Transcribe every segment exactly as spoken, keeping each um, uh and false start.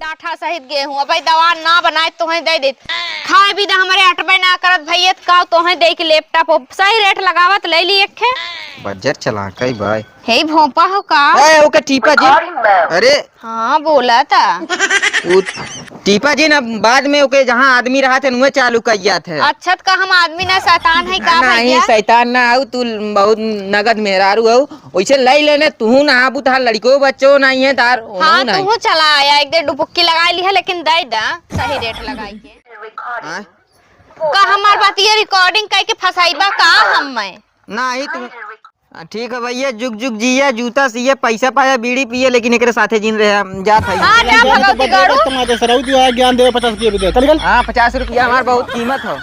आटा सहित गेहूं, अब दवा ना बनाए तोहें दे देत। खाए भी ना हमरे अटबे ना करत भैया, त का तोहें दे के laptop हो, सही rate लगावत ले ली एक ठे। बजर चला कई भाई। हे भोंपा हो का? ए, ओके टीपा जी। अरे। हाँ, बोला था। उ टीपा जी ना बाद में ओके जहाँ आदमी रहत है, उहे चालू कइ जात है। अच्छा, त का हम आदमी ना शैतान है का नहीं, भैया? शैतान ना आऊ, तू बहुत नगद मेहरारू हो। वैसे लई लेने, तुहू ना आबू, तहार लड़िको बच्चो नहीं है, तार हाँ, नहीं। तुहू चला आया, एक दिन डुबुक्की लगाई लिहा, लेकिन दे दा सही rate लगाई के। हाँ? का हमार बतिया recording कइके फंसाइबा का हम मैं? नहीं, तू, आ, ठीक है भैया, जुग जुग जिया, जूता सिया, पैसा पाया, बीड़ी पिए, लेकिन एकरे साथे जिन रहे, हम जात है। हाँ, जा भगवती गाड़ू। तमाचा सरऊ दिया, ज्ञान देवे पचास रुपया भी दे। चल, चल। हाँ, पचास रुपया हमार बहुत कीमत हो।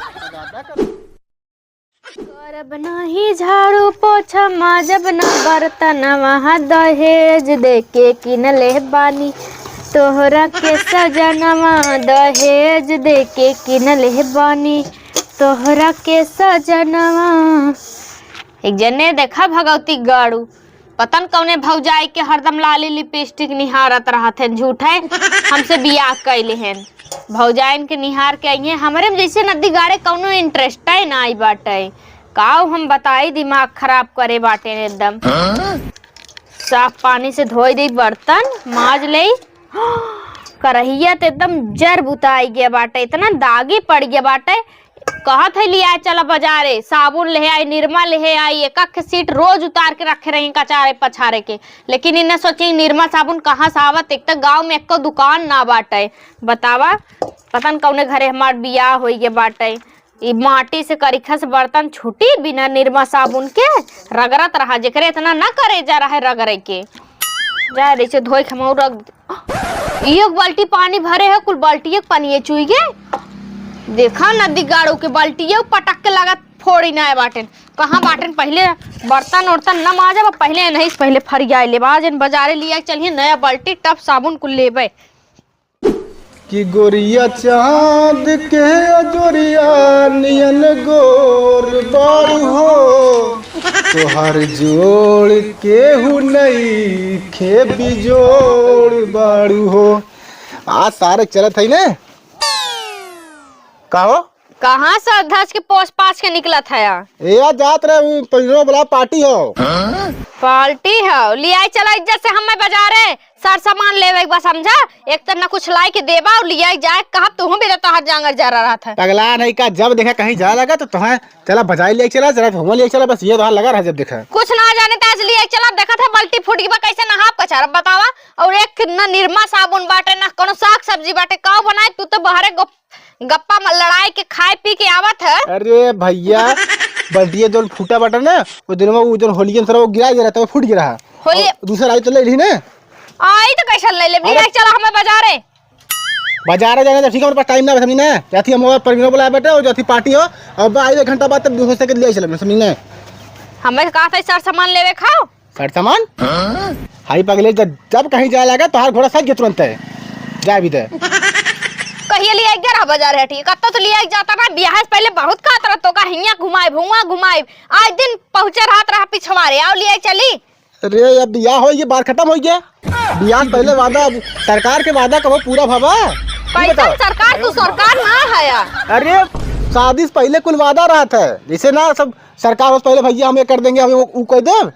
करब नाही झाड़ू पोछा, माजब ना बर्तनवा, दहेज देके किनले बानी तोहरा के सजनवा, दहेज देके किनले बानी तोहरा के सजनवा। एक जने देखा भगवती गाड़ू, पता न कौने भौजाई के हरदम लाली लिपस्टिक निहारत रहत हैं, झूठे हमसे बियाह कैले हैं। भौजाइन के निहार के आइए, हमरे में जैसे नदी गाड़े कौनो interest है ना आई बाटे। काऊ हम बताई, दिमाग खराब करे बाटे एकदम। साफ पानी से धोई दे बर्तन, माज ले। करहिया त एकदम जर बुताई गया बाटे, इतना दागी पड़ गया बाटे। कहत है लिया चला बाजारे, साबुन ले आई, निरमा ले आई, एक एक सीट रोज उतार के रखे रही कचारे पछारे के, लेकिन इन्हें सोची निरमा साबुन कहाँ से आवत, एक तो गाँव में एको दुकान ना बाटे। बतावा, पता न कौने घरे हमार बियाह होई गए बाटे। ई माटी से करिखा से बर्तन छूटी बिना निरमा साबुन के, रगड़त रहा, जेकरे इतना ना करे जा रहा है रगड़े के। जा रे, इसे धोए के हम और रख दे। ई एक बाल्टी पानी भरे है, कुल बाल्टी एक पानी ये चुई गे। देखा नदी गाड़ू के बाल्टी ये पटक के लागत फोड़ी ना है बाटेन। कहाँ बाटेन पहले बर्तन उर्तन न माजब, पहले नहीं पहले फरियाए लेब। आज इन बाजारे लिया के चलिए नया बाल्टी टब साबुन कुल लेबे। कि गोरिया चाँद के अजोरिया नियन गोर बाड़ू हो, तोहर जोड़ केहू नइखे बिजोड़ बाड़ू हो। आज सारे चलत है ने? का हो? कहाँ से धस के पोस पास के निकलत है? ए, आ जात रहे, उ पहिलवा वाला पार्टी हो। पार्टी हो, लियाई चला इज्जत से हमें बाजारे, सर सामान लेवे के बा, समझा? एक तो न कुछ लाई के देबा और लियाई जाए, कहा तुहू भी रहता हाथ जांगर जा रहा था। पगला नहीं का, जब देखा कहीं जाए लगा तो तुम्हें चला बजाई ले चला, जरा घुमा ले चला, बस ये तो लगा रहा जब देखा। कुछ ना जाने तो आज लियाई चला, देखा था बाल्टी फूट गई बा, कैसे नहाब कचार बतावा। और एक न निरमा साबुन बाटे, ना कोनो साग सब्जी बाटे, काव बनाए? तू तो बहरे गप-, गप्पा म-, लड़ाई के खाए पी के आवत है। अरे भैया, बल्टिया जौन फूटा बाटे ना, वो दिन में वो जौन होलियन सर वो गिरा गया रहता, वो फूट गया रहा। होलिया और दूसरा आई तो ले ली ना। आई तो कैसे ले ले? अरे। बिना चला हमें बाजारे। बाजारे जाने तो ठीक है, हमारे पास टाइम ना बस, हमनी ना। जाती हम और परवीनो बुलाए बैठे और जाती पार्टी हो, अब आई एक घंटा बाद तब दूसरे से के ले चले, समझ ना। हमें कहा था सर सामान लेवे खाओ। सर सामान? हाई पगले, जब, जब कहीं जाए लगा, तोहार घोड़ा सज गया तुरंत है। जा भी दे। कहिए लिया ग्यारह बाजार है, ठीक? कत्तो तो लिया जाता ना, बियाह से पहले बहुत कहत रह तो का हियाँ घुमाए, भुआ घुमाए। आज दिन पहुँचे रहत रहा पिछवारे, आओ लिया चली। अरे, अब बियाह हो, ये बात खत्म हो गया। बियाह से पहले वादा, अब सरकार के वादा कबो पूरा भवा? तू कैसन बताओ। सरकार? तू सरकार ना है यार। अरे, शादी से पहले कुल वादा रहत है, जैसे ना सब सरकार हो, पहले भैया हम ये कर देंगे, हम वो, वो कर देब।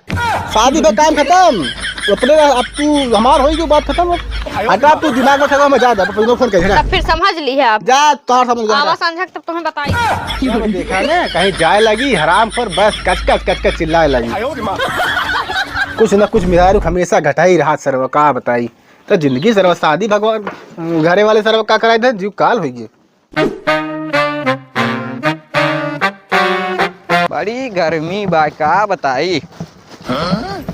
शादी पे काम खत्म। अपने अब तू हमार होई, जो बात खत्म हो। हटा, तू दिमाग में खत्म हो, जा, जा, पहले फोन कर, जा। तब फिर समझ ली है आप। जा, तोहर समझ जा, आवा जा। समझक तब तुम्हें बताई। क्या मैं देखा ना, कहीं जाए लगी हराम पर, बस कच कच कच कच चिल्लाए लगी। कुछ ना कुछ मेहरारू हमेशा घटाई रहा सरवा, का बताई। तो जिंदगी सरवा, शादी भगवान, घरे वाले सरवा का कराए थे, जीव काल होई गए। बड़ी गर्मी बा, का बताई।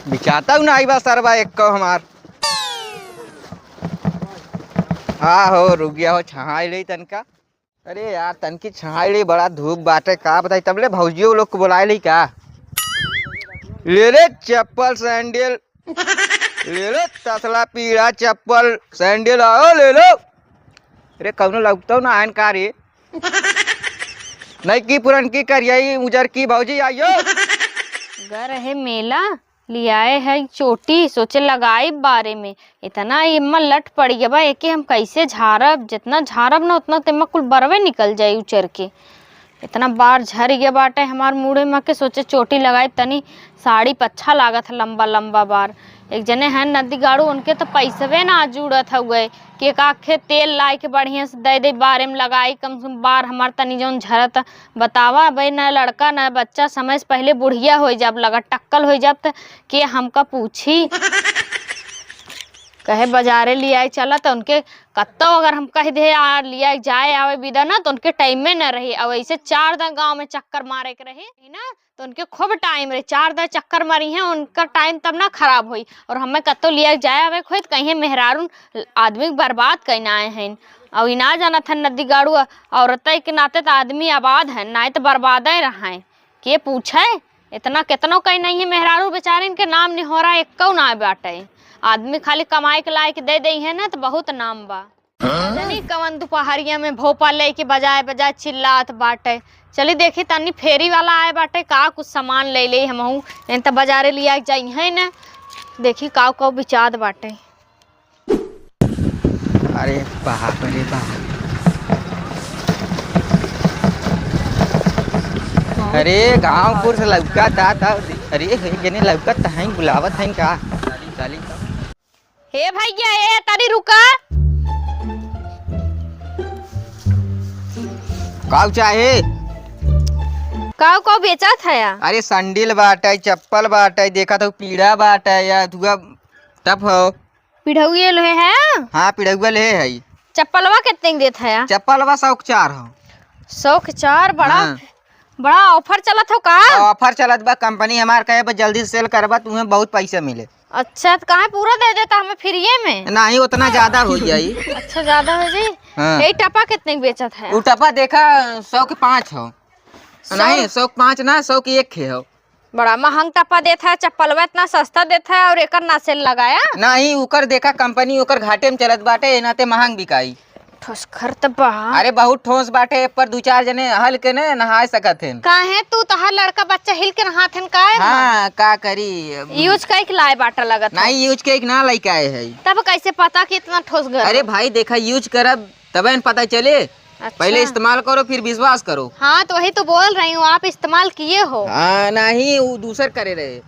बिचाता हूँ ना आई बा सरवा एक को हमार। हाँ हो, रुक गया हो, छहाई ले तनका। अरे यार, तनकी छहाई ले, बड़ा धूप बाटे, का बताई। तबले भौजियो लोग को बुलाए ले का? ले ले चप्पल सैंडल, ले लो तसला पीला चप्पल सैंडल, आओ ले लो। अरे कौनो लौकतो ना आयन का रे? नहीं की पुरन की करियाई उजर की भौजी आइयो। गर है मेला, लियाए है चोटी, सोचे लगाई बारे में। इतना एम्मा लट पड़ी गया बा, एके हम कैसे झारब? जितना झारब ना, उतना तेम्मा कुल बरवे निकल जाई उचर के। इतना बार झर गया बाटे हमार मुड़े में के, सोचे चोटी लगाई, तनी साड़ी पे अच्छा लागत है लंबा लंबा बार। एक जने हैं नदी गाड़ू, उनके तो पैसवे ना जुड़त हउए कि एक आखे तेल लाए के बढ़िया से दे दे, बारे में लगाई, कम से कम बार हमार तनी जौन झरत। बतावा, अबे न लड़का न बच्चा, समय से पहले बुढ़िया होइ जाब, लगा टक्कल होइ जाब, त के हमका पूछी? कहे बजारे लियाए चला, त उनके कत्तो अगर हम कह दे आ लियाए जाए आवे बिदा ना, त उनके टाइमे न रही। अब ऐसे चार दिन गाँव में चक्कर मारे के रही ना, त उनके खूब टाइम रही, चार दिन चक्कर मारी हैं, उनका टाइम तब ना खराब होई। और हमें कत्तो लियाए जाए आवे के होई, त कहीं मेहरारून आदमी के बर्बाद कइना आए हैं। और ई ना जानत है नदी गाड़ू औरत के नाते त आदमी आबाद है, नाहीं त बर्बादे रहाए। के पूछे? इतना केतनो कहीं नहीं है, मेहरारू बेचारिन के नाम निहोरा एक्कौ ना बाटे। आदमी खाली कमाए के लायक दे दे है ना, त बहुत नाम बा। जानी कवन दुपहरिया में भोपा लेके बजाए बजाए चिल्लात बाटे। चली देखी तनी फेरी वाला आए बाटे, का कुछ सामान ले ले हमहू। एन त बजारे लिया के जाई है ना, देखी काव काव बिचात बाटे। अरे बाप रे बाप। अरे गाँव पुर से लौकत आ, था। अरे हे जने लौकत त हैं, बुलावत हैं का? चाली, चाली। हे भैया, ए तनी रुका। काव चाहे? काव काव बेचत है या? अरे संडिल बाटे, चप्पल बाटे, देखा तो पीढ़ा बाटे या तुआ टप हो। पिढ़ौए लोहे है? हाँ, पिढ़ौआ लोहे है। चप्पलवा कितने के देत है? चप्पलवा सौ के चार हो। सौ के चार? बड़ा, हाँ। बड़ा offer चलत हो का? Offer चलत बा, कंपनी हमार कहे बा जल्दी sale करबा, तुम्हें बहुत पैसा मिले। अच्छा, तो काहे पूरा दे देता हमें फ्रीए में? नहीं, उतना ज्यादा हो जाई। अच्छा, ज्यादा हो जाई। हाँ। यही टपा कितने के बेचत है? उ टपा देखा, सौ के पाँच हो। सौ? नहीं, सौ के पाँच ना, सौ के एक खे हो। बड़ा महंग टप्पा देत है, चप्पलवा इतना सस्ता देत है और एकर ना sale लगाया। नहीं, ओकर देखा कंपनी ओकर घाटे में चलत बाटे, ए नाते महंग बिकाई। ठोसखर त बा। अरे बहुत ठोस बाटे, ए पर दू चार जने हल के ने नहाए सकत हैं। काहे तू तोहार लड़का बच्चा हिल के नहात हैं का? हाँ, का करी? Use कई के लाए बाटा लगत है। नहीं, use कई के ना लइके आए है। तब कैसे पता कि इतना ठोसगर? अरे भाई देखा, use करब तबे न पता चले। अच्छा। पहले इस्तेमाल करो, फिर विश्वास करो। हाँ, तो वही तो बोल रही हूँ, आप इस्तेमाल किए हो। हाँ, नहीं, उ दूसर करे रहे।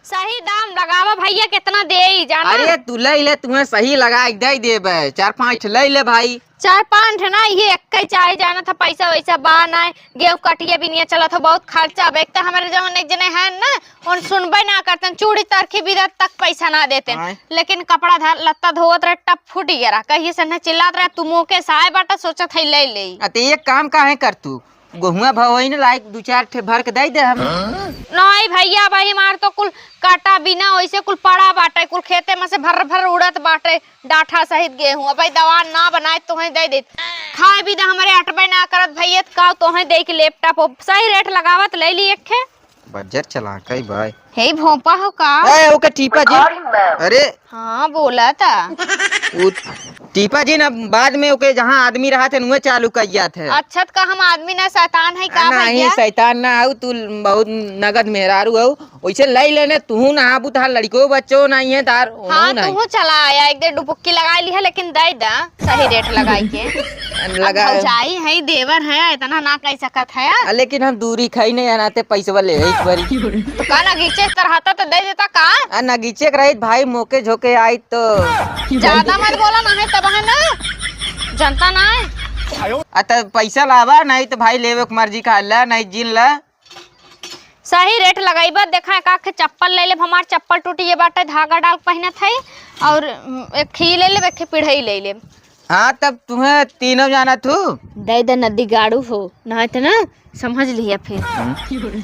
सही दाम लगावा भैया, कितना देई, जाना? अरे, तू ले ले, तुम्हें सही लगा के दे देबे। चार पाँच ठे ले ले भाई। चार पाँच ठे ना, ये एक ही चाहे, जाना था, पैसा वैसा बा ना, गेहूं कटिया बिनिया चलत हो, बहुत खर्चा। अब एक तो हमारे जवन एक जने हैं ना, उन सुनबे ना करतन, चूड़ी तरखी बिदत तक पैसा ना देतन। आय। लेकिन कपड़ा धा-, लत्ता धोवत रहे, टप फूट गया रहा। कहिए से न चिल्लात रहे, "तू मुँह के साय बाटा, सोचत है ले ले।" आ, ते एक काम काहे कर तू, गोहुआ भवई न लाइक दू चार ठे भर के दे दे हम। नहीं भैया, भाई हमार तो कुल काटा बिना वैसे कुल पड़ा बाटे, कुल खेते में से भर भर उड़त बाटे, डाठा सहित गेहूं। अब भाई दवा ना बनाए तोहें दे देत, खाए भी ना, हमारे अटबे ना करत भैया, त का तोहें दे के laptop हो, सही rate लगावत ले ली एक ठे। बजर चला कई भाई। हे भोंपा हो का? ए, ओके टीपा जी। अरे। हाँ, बोला था। उ टीपा जी ना, बाद में ओके जहाँ आदमी रहत है, उहे चालू कर जात है। अच्छा, त का हम आदमी ना शैतान है का आ, नहीं, भैया? शैतान ना हऊ, तू बहुत नगद मेहरारू हऊ। वैसे ले लेने, तू ना आबू, तार लड़को बच्चो नहीं है, तार हाँ, नहीं। तू चला आया, एक दे डुबुक्की लगा ली है, लेकिन दे दा। सही rate लगाई के। लगा। अब भौजाई है, देवर है, इतना ना कह सकत है। आ, लेकिन हम दूरी खाई नहीं, अनाते पैसवा ले एक बारी। तो का नगीचे तरह तो दे देता का? आ, नगीचे के रहित भाई, मोके झोंके आई तो। ज्यादा मत बोला, ना है तब है ना, जनता ना है। आ, त पैसा लावा, नहीं तो भाई लेवे के मर्जी का ला, नहीं जिन ला। सही rate लगाइबा। देखा, एक आखे चप्पल ले लेब, हमार चप्पल टूटी ये बाटे, धागा डाल के पहिनत है, और एक खी ले लेब, एक खी पिढ़ई ले लेब। हाँ, तब तुम्हें तीनों जाना थू। दे दे नदी गाड़ू हो, ना तो ना समझ लिया फिर। हम्म।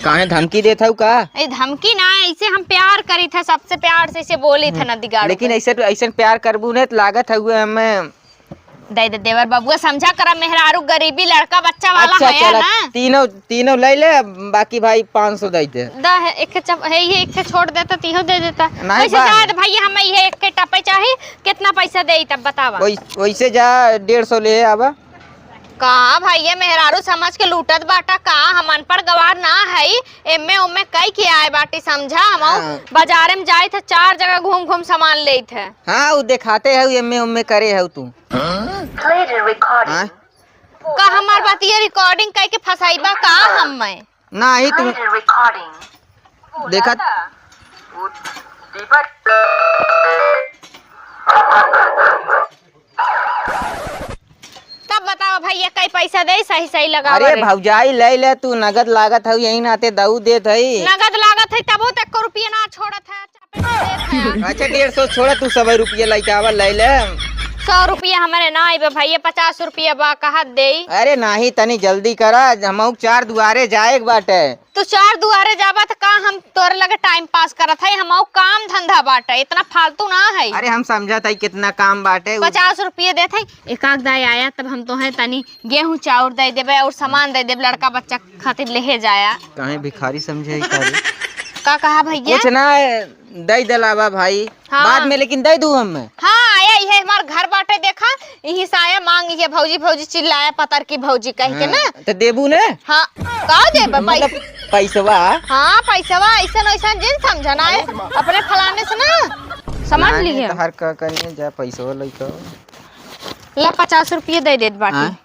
काहे धमकी देत हऊ का? ए, धमकी ना, ऐसे हम प्यार करी थे, सबसे प्यार से इसे बोली थे हम्म। नदी गाड़ू लेकिन के। ऐसे, ऐसे प्यार करबू ने तो लागत है हमें दे दे देवर बबुआ, समझा करा, मेहरारू गरीबी, लड़का बच्चा वाला अच्छा, है चला, ना। तीनों, तीनों ले ले, बाकी भाई पाँच सौ दे दे। दा है, एक चप-, है ये एक छोड़ देता, तीनों दे देता। नहीं वैसे बा। जाए दे भैया, हमें ये एक के टपे चाही, कितना पैसा दे तब बतावा। वैस-, वैसे जा, डेढ़ सौ ले आवा। का भैया, मेहरारू समझ के लूटत बाटा का? हम अनपढ़ गवार ना हई, एमे ओमे कई के आए बाटी, समझा? हम हाँ। बाजारे में जाइत है, चार जगह घूम घूम सामान लेइत है। हाँ, उ देखाते है, एमे ओमे करे है तू। Later recording। हाँ? का हमार बतिया recording कई के फंसाइबा का हम्मे? नाही तू। Later recording। देखत। तब बताओ भैया, कई पैसा दे, सही सही लगावा अरे रे। भौजाई, ले ले तू, नगद लागत हऊ, यही नाते दऊ देत हई। नगद लागत है, तबो तक को रुपया ना छोड़त है, चापे ना देत है। अच्छा, डेढ़ सौ छोड़ा, तू सौ रुपया लइके आवा, ले ले। सौ रुपया हमरे ना आइबे भैया, पचास रुपया बा, कहत देई। अरे नाही, तनी जल्दी करा, हमहू चार दुआरे जाए के बाटे। तू चार दुआरे जाबा त का हम तोरे लगे time pass करत हई? हमहू काम धंधा बाटे, इतना फालतू ना हई। अरे हम समझत हई कितना काम बाटे। उ पचास रुपये देत हई, एक आध दाई आया तब हम तोहे तनी गेहूं चाउर दे देबे और सामान दे देबे लड़का बच्चा खातिर लेहे जाया। काहे भिखारी समझे हई का रे? का कहा भैया? कुछ ना, दे देलावा भाई। हाँ। बाद में लेकिन दे दू हमें। हाँ, आया, इहे हमार घर बाटे, देखा, इही से आया मांग, इहे भौजी, भौजी चिल्लाया, पतर की भौजी कह के हाँ, ना। तो देबू ने? हाँ, का देबे मतलब पैस-, पैसवा? हाँ, पैसवा, ऐसन वैसन जिन समझना है, अपने फलाने से ना, समझ नहीं, लिए। तो हर का करिए, जा पैसवा लइके। ला, पचास रुपये दे देत बाटी। हाँ।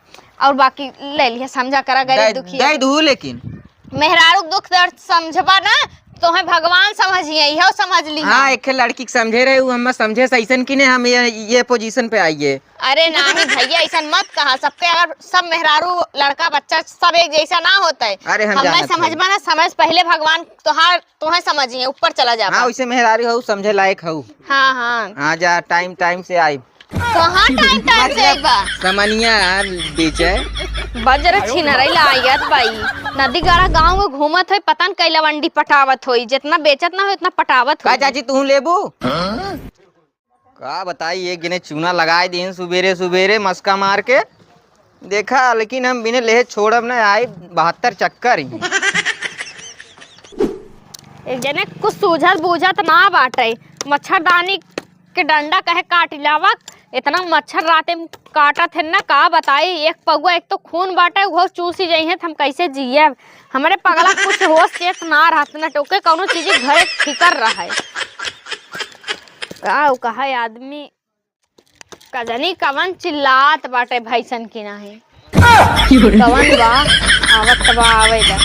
और बाकी ले लिए, समझा करा, गरीब दे, दुखिया। दे दू लेकिन। मेहरारू के दुख दर्द समझबा ना, तोहे भगवान समझिए, इहो समझ ली। हाँ, एक लड़की के समझे रहे, उ हमें समझे से ऐसन कि ने हम ये, ये position पे आइए। अरे नाही भैया, ऐसन मत कहा। सबके अगर सब मेहरारू, लड़का, बच्चा सब एक जैसा ना होता है। अरे हम हमें जानत समझबा हई। ना, समय से पहले भगवान तोहार, तोहे समझिए, ऊपर चला जाबा। हाँ, वैसे मेहरारू हऊ, समझे लायक हऊ। हाँ, हाँ। हाँ, जा, time, time से आई। कहाँ time time से मतलब बा? समनिया बेचे। बजर छिनरई लायत बाई। नदी गाड़ा गाँव में घूमत होई, पता न कई लवंडी पटावत होई। जितना बेचत ना होई, उतना पटावत का होई। चाची, तू लेबू? का बताई, एक जने चूना लगाए दिन सुबेरे सुबेरे मस्का मार के। देखा, लेकिन हम बिने लेहे छोड़ब ना, आई बहत्तर चक्कर ही। एक जने कुछ सूझत बूझत ना बाटे, मच्छरदानी के डंडा कहे काट लावा, इतना मच्छर राते में काटत है ना, का बताई। एक पौआ एक तो खून बाटे, उहो चूसी जइहे, त हम कैसे जियब? हमरे पगला कुछ होश चेत ना रहत ना, टोके कौनो चीज घरे फिकर रहे। का उ कहे आदमी, का जानी कवन चिल्लात बाटे भैंसन की नाही। कवन बा? आवत बा, आवे बा।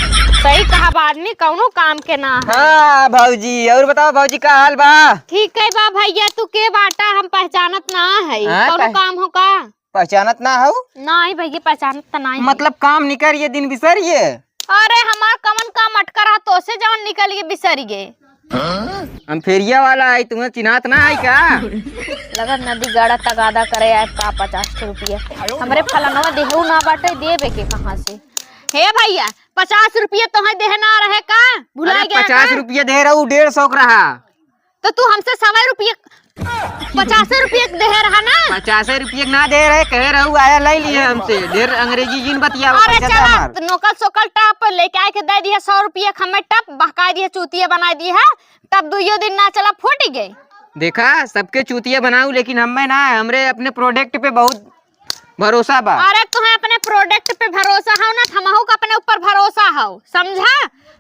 सही कहा बा आदमी, कौनो काम के ना है। हाँ भौजी, और बताओ भौजी, का हाल बा? ठीक है बा भैया, तू के बाटा? हम पहचानत ना है। हाँ, कौनो पह-, काम हो का? पहचानत ना हो? नाही भैया, पहचानत तो नाही। मतलब काम निकर ये दिन बिसर ये? अरे हमार कवन काम अटकर रहा, तोसे जवन निकल ये बिसर गए। हम फेरिया वाला आई, तुम्हें चिन्हात ना आई का? लगत नदी गाड़ा तगादा करे आए का पचास रुपया। हमरे फलनवा देहू ना बाटे, देबे के कहाँ से? हे भैया, पचास रुपया तोहे देहे ना रहे का? भुला अरे गया पचास का? रुपया दे रहू, डेढ़ सौ के रहा। तो तू हमसे सवा रुपया, पचासे रुपया के देहे रहा ना? पचासे रुपया के ना दे रहे, कहे रहू आया ले लिए हमसे। ढेर अंग्रेजी जिन बतियावा, अरे पैसा दे चला, हमार। नोकल सोकल टप लेके आए के दे दिया, सौ रुपया के हमें टप बहका दिया, चूतिया बना दिया है। तब दुइयो दिन ना चला, फूट गए। देखा, सबके चूतिया बनाऊ, लेकिन हमें ना, हमरे अपने product पे बहुत भरोसा बा। अरे, तुम्हें अपने product पे भरोसा हो ना, हमहू का अपने ऊपर भरोसा हो, समझा?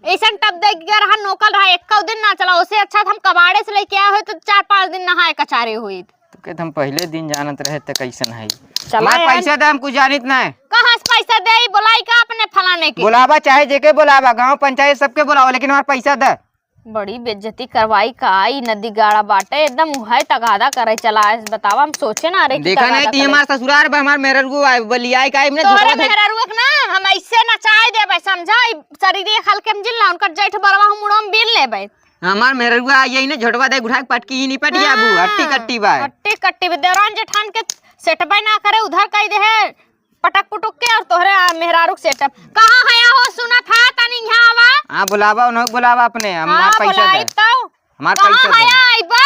ऐसन टब दे के रहा, नोकल रहा, एक्को दिन ना चला, उससे अच्छा हम कबाड़े से लेके आए होइत तो चार पाँच दिन नहाए कचारे होइत। तो कहत हम पहले दिन जानत रहे तो कैसन है। चला हमार यार। पैसा दे, हम कुछ जानित ना है। कहाँ से पैसा दे? बोलाई का अपने फलाने के? बोलावा, चाहे जेके बोलावा, गांव पंचायत सबके बोलावा, लेकिन हमार पैसा दे। बड़ी बेइज्जती करवाई का, ई नदी गाड़ा बाटे, एकदम उहे तगादा करे चला आए। बतावा, हम सोचे ना रहे कि देखा तगादा नहीं, ती करे। हमार ससुरार बा, हमार मेहररुआ आए, बलियाई का, इमने तोरे झोंकवा दे। मेहररुआ के ना, हम ऐसे नचाए देबे, समझा? ई शरीरे हल्के में जिन ला, उनकर जेठ बरवा हम मुड़ो में बीन लेबे। हमार मेहररुआ आई, यही ने झोंटवा दे, गुठा के पटकी ही नहीं पटिया बू, हाँ, हट्टी कट्टी बा। हट्टी कट्टी बा, देवरान जेठान के सेटबे ना करे, उधर कह दे है। पटक पुटुक के और तोहरे आ, मेहरारू के सेटअप। कहाँ हया हो, सुनत हा, तनी यहाँ आवा। हाँ, बुलावा, उन्हें बुलावा अपने, हम हाँ, हमार पैसा बुलाई दे। तो। हमार कहाँ पैसा दे। हया, आइबा?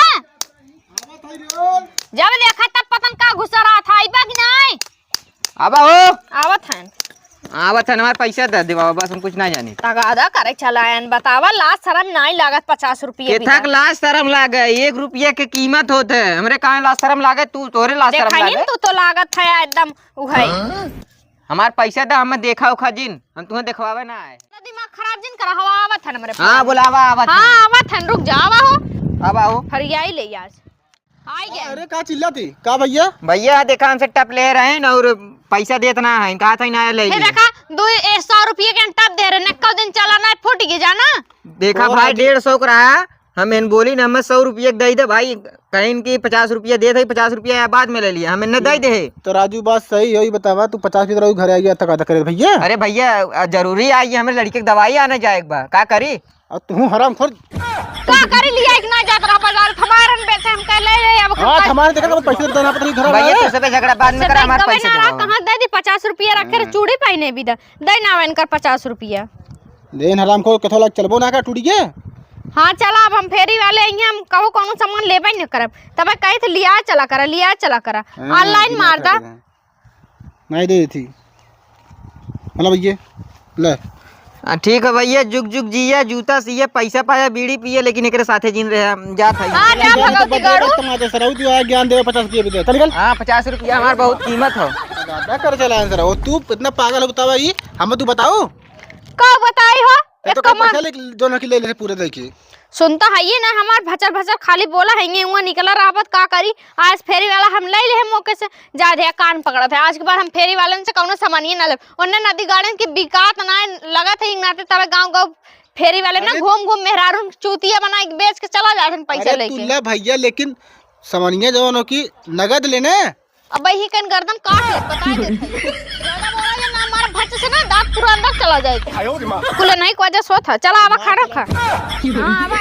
जब देखा तब पतन का घुसा रहा था, आइबा कि नहीं? आवा हो। आवत हन। आवत हन, हमार पैसा दे देवा, बस हम कुछ ना जानी। तगादा करे चलायन, बतावा, लाज शरम नहीं लागत पचास रुपये भी केथक ना। लाज शरम लागे, एक रुपये के कीमत होत है, हमरे कहाँ लाज शरम लागे, तू, तोहरे लाज शरम देखाइन लागे। तू तो लागत है एकदम उहै। हाँ? हमार पैसा दा, हमें देखा उखा जिन, हम तुम्हें देखवावे ना आए। तो दिमाग खराब जिन करा, हवा आवत है हमरे हाँ, पास। बोलावा आवत हाँ, है। आवत है, रुक जा, आवा हो। अब आओ। फरियाई ले आज। आई गए। अरे का चिल्लाती? का भैया? भैया देखा हमसे टप ले रहे हैं और पैसा देत ना है, कहा था ना ले हे लिए। देखा, दो ए, सौ रुपये के टप दे रहे, नक्का दिन चला ना फूट गई जाना। देखा ओ भाई, राजू। डेढ़ सौ का रहा, हम इन बोली ना, हमें सौ रुपये के दे दे भाई, कहीं कि पचास रुपया दे दे, पचास रुपया या बाद में ले लिया, हमें न दे दे। तो राजू, बात सही है, ये बतावा, तू पचास की तरह घर आ गया, तक करे भैया। अरे भैया, आ, जरूरी आई, हमें लड़के की दवाई आने जाए एक बार, का करी? और तू हरामखोर। का करी, लिया इतना जात रहा बाजार, हमारन बेचे, हम कह ले ले, अब हाँ, हमारे देखा, पैसे देना पता नहीं घर भैया, आए। तो सबे झगड़ा बाद में करा, हमारे पैसे ना दो। कहाँ दे दी, पचास रुपया रखे रहे, हाँ। चूड़ी पहने भी दे, दे ना इनकर पचास रुपया। देन हरामखोर, कथो लाग चलबो ना का टूटी के? हाँ, चला, अब हम फेरी वाले आई हैं, हम कहूँ कौनो सामान लेबे न करब। तब कहे थे, लिया चला करा, लिया चला करा। हाँ, ऑनलाइन दिमाग मार दा। खराब है। नहीं दे थी। हेलो भैया, ले। आ, ठीक है भैया, जुग जुग जिया, जूता सिया, पैसा पाया, बीड़ी पिए, लेकिन एकरे साथे जिन रहे, हम जात है। हाँ, जा भगवती गाड़ू। तुम्हारे सराऊ तू आया ज्ञान देवे, पचास रुपये भी दे। चल निकल। हाँ, पचास रुपया हमार बहुत कीमत हो। क्या कर चला है सर? वो तू इतना पागल हो बतावा ही, हम तू बताओ। का बताई हो? ये तो एक कमा- पैसा ले, दोनों की ले ले पूरे देखिए। सुनता है ये ना, हमार भचर भचर खाली बोला है, ये हुआ निकला रहबत, का करी? आज फेरी वाला हम ले ले मौके से, जा दे कान पकड़त है। आज के बाद हम फेरी वालन से कौनो सामान ये ना लेब। उन्ने नदी गार्डन की बिकात ना है, लगत है, एक नाते तबे गाँव गाँव फेरी वाले ना अरे घूम घूम मेहरारून चूतिया बना के बेच के चला जात हैं पैसा अरे लेके। तुल्ला भैया, लेकिन सामानिया जवानों की नगद लेने अब ही कन गर्दन काट ले, बता दे। ज्यादा बोला जे ना, हमारा भच्च से ना दांत पूरा अंदर चला जाए। कुल नहीं को वजह सोत है। चला आवा खाना खा। हाँ, आवा।